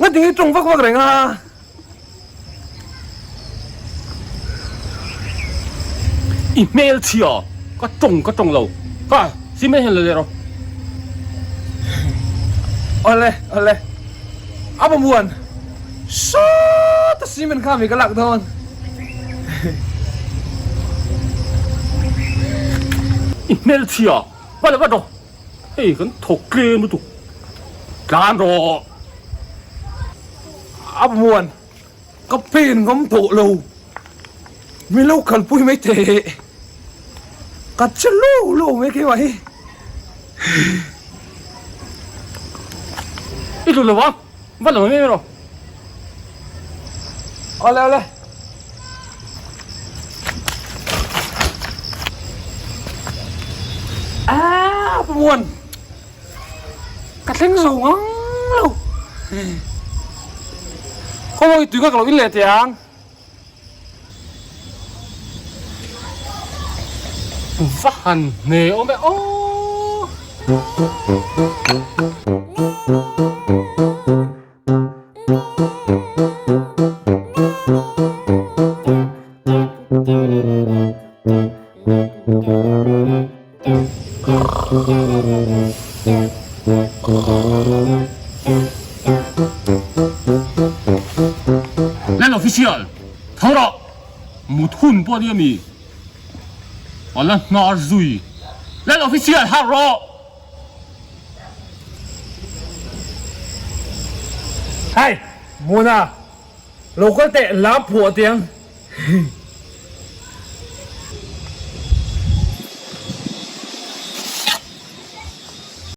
Ngatinge i tawng vak vak reng a? I hmel chhia ka tawng ka tawng lo ka cement hian la leh rawh. Awle awle a pamuan sawta cement kha mi ka lak dawn. I hmel chhia va la vat rawh hei kan thawk tlem lutuk tlan rawh. A muan ka pen ngam tawh lo min lo kalpui mai teh ka che lo lo mai keimah hi. I tlu lo a va lo mai rawh. Awle awle. A muan. Ka thleng zo ngang lo. Khaw tui kha ka lo in leh teh ang. Va han hne awm e aw. Lal official, tho rawh! Mut hun pawh ania mi? A la hnar zui. Lal official, harh rawh! Hei, Muna, lo kal teh lam phuah tiang.